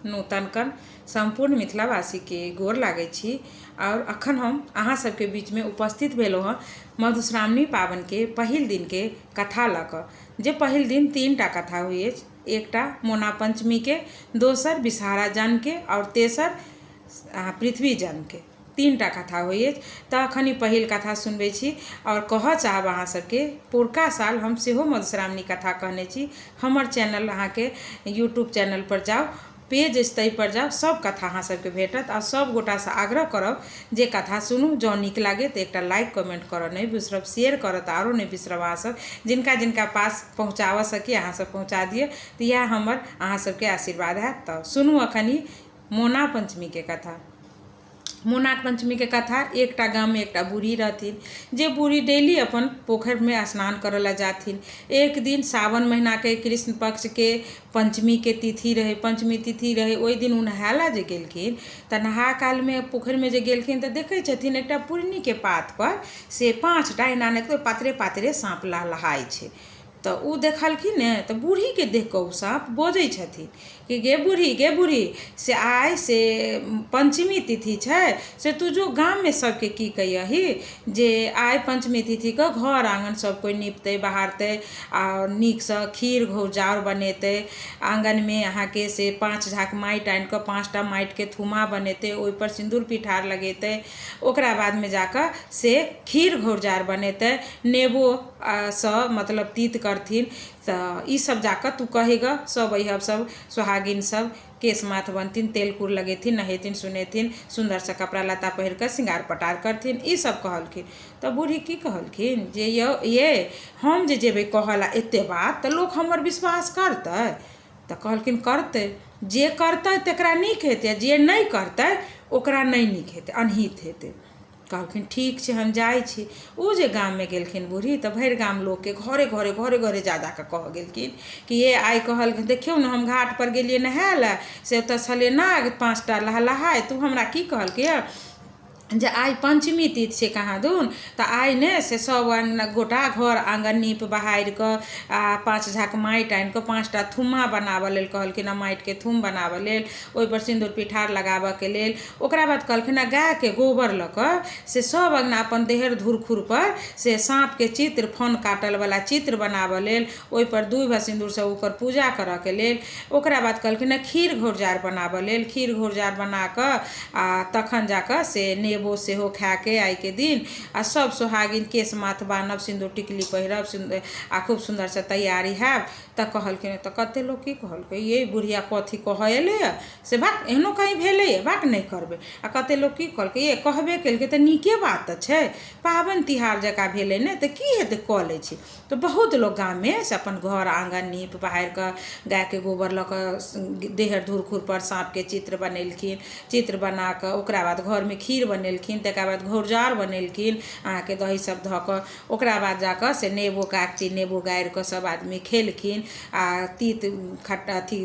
नूतन कर्ण सम्पूर्ण मिथिलावासीके गोर लागै छी। आओर अखन हम अहाँ सबके बीचमे उपस्थित भेलहुँ हँ मधुश्रावणी पाबनिके पहिल दिनके कथा लऽ कऽ, जे पहिल दिन 3टा कथा होइ अछि। एकटा मोना पञ्चमीके, दोसर विषहारा जन्मके आओर तेसर पृथ्वी जन्मके, 3टा कथा होइ अछि। तऽ अखन ई पहिल कथा सुनबै छी। आओर कहऽ चाहब अहाँ सबके, पुरका साल हम सेहो मधुश्रावणी कथा कहने छी। हमर चैनल अहाँके यूट्यूब चैनलपर जाउ, पेज अछि ताहिपर जाउ, सब कथा अहाँ सबके भेटत। आओर सब गोटासँ आग्रह करब जे कथा सुनू, जँ नीक लागै तऽ एकटा लाइक कमेन्ट करऽ नहि बिसरब, शेयर करऽ तऽ आरो नहि बिसरब। अहाँ सब जिनका जिनका पास पहुँचाबऽ सकी अहाँ सब पहुँचा दिअ, तऽ इएह हमर अहाँ सबके आशीर्वाद हैत। तऽ सुनू अखन ई मोना पञ्चमीके कथा। मोना पञ्चमीके कथा। एकटा गाममे एकटा बूढ़ी रहथिन, जे बूढ़ी डेली अपन पोखरिमे स्नान करऽ लए जाथिन। एक दिन सावन महीनाके कृष्ण पक्षके पञ्चमीके तिथि रहै, पञ्चमी तिथि रहै। ओहि दिन ओ नहाय लए जे गेलखिन तऽ नहा कालमे पोखरिमे जे गेलखिन तऽ देखै छथिन एकटा पुरनीके पातपर से 5टा एना एना कऽ पातरे पातरे साँप लहलहाइ छै। तऽ ओ देखलखिन ने तऽ बूढ़ीके देख कऽ ओ साँप बजै छथिन कि गे बूढ़ी, गे बूढ़ी, से आइ से पञ्चमी तिथि छै, से तू जो गाममे सबके की कहियही जे आइ पञ्चमी तिथिके घर आङ्गन सब कोइ निपतै बहारतै आओर नीकसँ खीर घौरजाउर बनेतै, आङ्गनमे अहाँके से 5 झाक माटि आनिकऽ 5टा माटिके थुमा बनेतै, ओहिपर सिन्दूर पिठार लगेतै, ओकरा बादमे जाकऽ से खीर घौरजाउर बनेतै, नेबो सँ मतलब तीत करथिन। तऽ ईसब जाकऽ तू कही गऽ, सब अइहब, सब सोहागिन सब केश माथ बनथिन, तेल कुर लगेथिन, नहेथिन सुनेथिन, सुन्दरसँ कपड़ा लत्ता पहिर कऽ श्रृंगार पटार करथिन। ईसब कहलखिन। तऽ बूढ़ी की कहलखिन जे यौ ये, हम जे जेबै कहऽ लए एते बात तऽ लोक हमर विश्वास करतै? तऽ कहलखिन करतै, जे करतै तकरा नीक हेतै, जे नहि करतै ओकरा नहि नीक हेतै, अनहित हेतै। कहलखिन ठीक छै, हम जाइ छी। ओ जे गाममे गेलखिन बूढ़ी तऽ भरि गाम लोकके घरे घरे घरे घरे जा जा कऽ कहऽ गेलखिन कि ये आइ कहलखिन, देखियौ ने, हम घाटपर गेलियै नहाय लए से ओतऽ छलै नाग 5टा लहलहाइत। तऽ ओ हमरा की कहलकै जे आइ पञ्चमी तिथि छै कहाँ दुन, तऽ आइ ने से सब गोटा घर आङ्गन नीप बहारि कऽ आ 5 झाक माटि आनि कऽ 5टा थुम्मा बनाबऽ लेल कहलखिन हँ, माटिके थुम बनाबऽ लेल, ओहिपर सिन्दूर पिठार लगाबऽके लेल। ओकरा बाद कहलखिन हँ गायके गोबर लऽ कऽ से सब अङ्गना अपन देहर धूर खुरपर से साँपके चित्र, फन काटलवला चित्र बनाबऽ लेल, ओहिपर दूभि आ सिन्दूरसँ ओकर पूजा करऽके लेल। ओकरा बाद कहलखिन हँ खीर घौरजाउर बनाबऽ लेल, खीर घौरजाउर बना कऽ आ तखन जाकऽ से नेबो सेहो खायके आइके दिन, आ सब सोहागिन केश माथ बान्हब, सिन्दूर टिकली पहिरब आ खूब सुन्दरसँ तैयारी हैब। तऽ कहलखिन तऽ कते लोक की कहलकै, ये बुढ़िया कथी कहऽ एलैए से, भाक एहनो कहीं भेलैए, भाक नहि करबै। आ कते लोक की कहलकै, ये कहबे केलकै तऽ नीके बात तऽ छै, पाबनि तिहार जकाँ भेलै ने, तऽ की हेतै, कऽ लै छी। तऽ बहुत लोक गाममे से अपन घर आङ्गन नीप बहारि कऽ गायके गोबर लऽ कऽ देहर धूर खुरपर साँपके चित्र बनेलखिन। चित्र बना कऽ ओकरा बाद घरमे खीर बनेलखिन, तकरा बाद घौरजाउर बनेलखिन अहाँके दही सब धऽ कऽ। ओकरा बाद जाकऽ से नेबो कागती नेबो गारि कऽ सब आदमी खेलखिन। आ तीत खट्टा अथी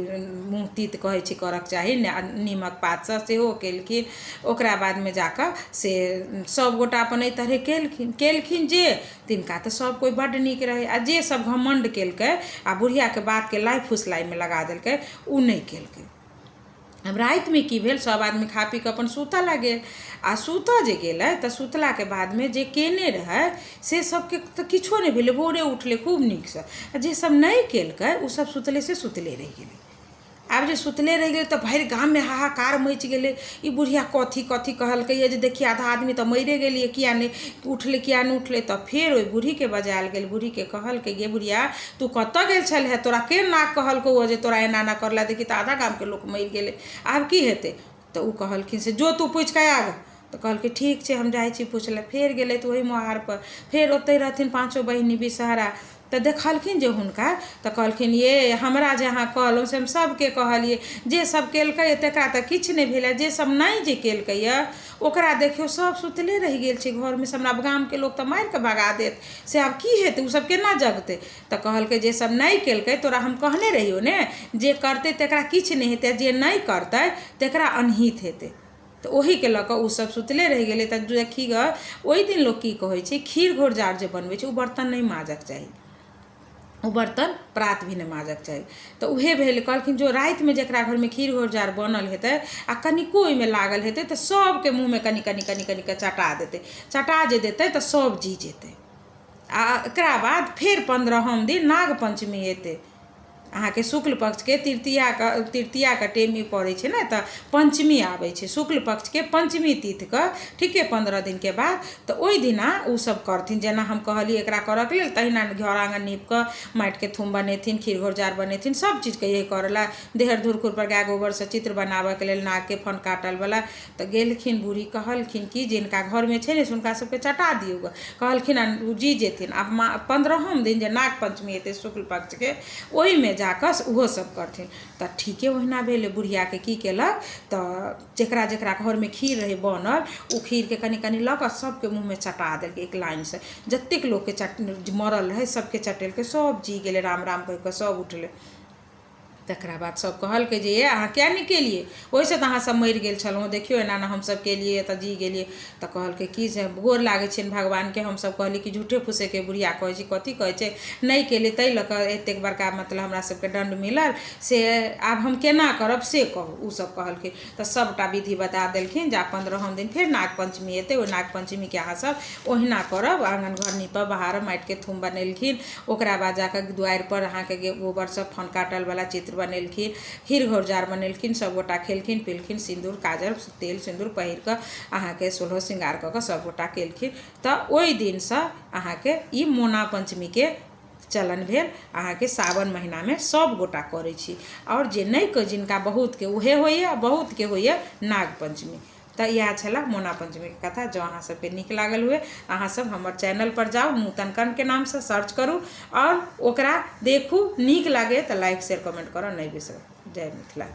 मुँह तीत कहै छै करऽके चाही, नीमक पातसँ सेहो केलखिन। ओकरा बादमे जाकऽ से सब गोटा अपन एहि तरहे केलखिन। केलखिन जे तिनका तऽ सब कोइ बड्ड नीक रहै, आ जे सब घमण्ड केलकै आ बुढ़ियाके बातके लाइ फुसलाइमे लगा देलकै ओ नहि केलकै। आब रातिमे की भेल, सब आदमी खा पी कऽ अपन सुतऽ लए गेल। आ सुतऽ जे गेलै तऽ सुतलाके बादमे जे केने रहै से सबके तऽ किछो नहि भेलै, भोरे उठलै खूब नीकसँ। आ जे सब नहि केलकै ओ सब सुतले से सुतले रहि गेलै। आब जे सुतले रहि गेलै तऽ भरि गाममे हाहाकार मचि गेलै, ई बुढ़िया कथी कथी कहलकैए जे देखी आधा आदमी तऽ मरिए गेलियै, किया नहि उठलै, किया नहि उठलै? तऽ फेर ओहि बूढ़ीके बजायल गेल। बूढ़ीके कहलकै, गे बुढ़िया, तू कतऽ गेल छलहे? तोरा के नाग कहलकौ जे तोरा एना एना करऽ लए? देखी तऽ आधा गामके लोक मरि गेलै, आब की हेतै? तऽ ओ कहलखिन से जो तू पूछि कऽ आ गऽ। तऽ कहलकै ठीक छै, हम जाइ छी पूछऽ लए। फेर गेलै तऽ ओहि मोहारपर फेर ओतहि रहथिन पाँचो बहिनी विषहरा। तऽ देखलखिन जे हुनका तऽ कहलखिन, ये हमरा जे अहाँ कहलहुँ से हम सभके कहलियै, जे सब केलकै तकरा तऽ किछु नहि भेलै, जे सब नहि जे केलकै यऽ ओकरा देखियौ सब सुतले रहि गेल छै घरमे, से हमरा गामके लोक तऽ मारिकऽ भगा देत, से आब की हेतै, ओ सब केना जगतै? तऽ कहलकै जे सब नहि केलकै, तोरा हम कहने रहियौ ने जे करतै तकरा किछु नहि हेतै, जे नहि करतै तकरा अनहित हेतै। तऽ ओहीके लऽ कऽ ओसभ सुतले रहि गेलै। तऽ देखी गऽ, ओहि दिन लोक की कहै छै, खीर घोरजाउर जे बनबै छै ओ बर्तन नहि माजक चाही। ओ बर्तन प्रात भेने माँजक चाही। तऽ उएह भेल, कहलखिन जो रातिमे जकरा घरमे खीर घोरजाउर बनल हेतै आ कनिको ओहिमे लागल हेतै तऽ सभके मुँहमे कनि कनि कनि कनिके चटा देतै। चटा जे देतै तऽ सभ जी जेतै। आ एकरा बाद फेर 15म दिन नाग पञ्चमी एतै। अहाँके शुक्ल पक्षके तृतीयाके तृतीयाके टेमी पड़ै छै ने, तऽ पञ्चमी आबै छै शुक्ल पक्षके पञ्चमी तिथिके ठीके 15 दिनके बाद। तऽ ओहि दिना ओसभ करथिन जेना हम कहलियै एकरा करऽके लेल, तहिना घर आङ्गन नीप कऽ माटिके थुम बनेथिन, खीर घोरजाउर बनेथिन, सभ चीजके इएह करऽ लए देहर धुरखुरपर गाय गोबरसँ चित्र बनाबऽके लेल नागके फन काटलवला। तऽ गेलखिन बूढ़ी, कहलखिन कि जिनका घरमे छै ने से हुनका सभके चटा दियौ गऽ कहलखिन, आ ओ जी जेथिन। आ 15म दिन जे नाग पञ्चमी हेतै शुक्ल पक्षके, ओहिमे जा कऽ ओहो सभ करथिन। तऽ ठीके ओहिना भेलै। बुढ़ियाके की केलक तऽ जकरा जकरा घरमे खीर रहै बनल, ओ खीरके कनि कनि लऽ कऽ सभके मुँहमे चटा देलकै। एक लाइनसँ जतेक लोकके चट मरल रहै सभके चटेलकै, सभ जी गेलै। राम राम कहि कऽ सभ उठलै। तकरा बाद सभ कहलकै जे ये अहाँ किया नहि केलियै? ओहिसँ तऽ अहाँसभ मरि गेल छलहुँ। देखियौ, एना एना हमसभ केलियै तऽ जी गेलियै। तऽ कहलकै कि से गोर लागै छियनि भगवानके, हमसभ कहलियै कि झूठे फूसेके बुढ़िया कहै छै, कथी कहै छै, नहि केलियै ताहि लऽ कऽ एतेक बड़का मतलब हमरा सभके दण्ड मिलल, से आब हम केना करब से कहू। ओसभ कहलकै तऽ सभटा विधि बता देलखिन जे आब 15म दिन फेर नाग पञ्चमी एतै, ओहि नाग पञ्चमीके अहाँसभ ओहिना करब, आङ्गन घर नीपब बहारब। माटिके थुम बनेलखिन। ओकरा बाद जाकऽ दुआरिपर अहाँके गोबरसँ फन काटलवला चित्र बनेलखिन, खीर घोरजाउर बनेलखिन, सभगोटा खेलखिन पिलखिन, सिन्दूर काजर तेल सिन्दूर पहिर कऽ अहाँके सोलहो श्रृंगार कऽ कऽ सभगोटा केलखिन। तऽ ओहि दिनसँ अहाँके ई मोना पञ्चमीके चलन भेल। अहाँके सावन महिनामे सभगोटा करै छी, आओर जे नहि जिनका बहुतके उएह होइए, बहुतके होइए नाग पञ्चमी। तऽ इएह छलए मोना पञ्चमीके कथा। जँ अहाँ सबके नीक लागल हुए, अहाँ सब हमर चैनलपर जाउ, नूतन कणके नामसँ सर्च करू आओर ओकरा देखू। नीक लागै तऽ लाइक, शेयर, कमेन्ट करऽ नहि बिसरब। जय मिथिला।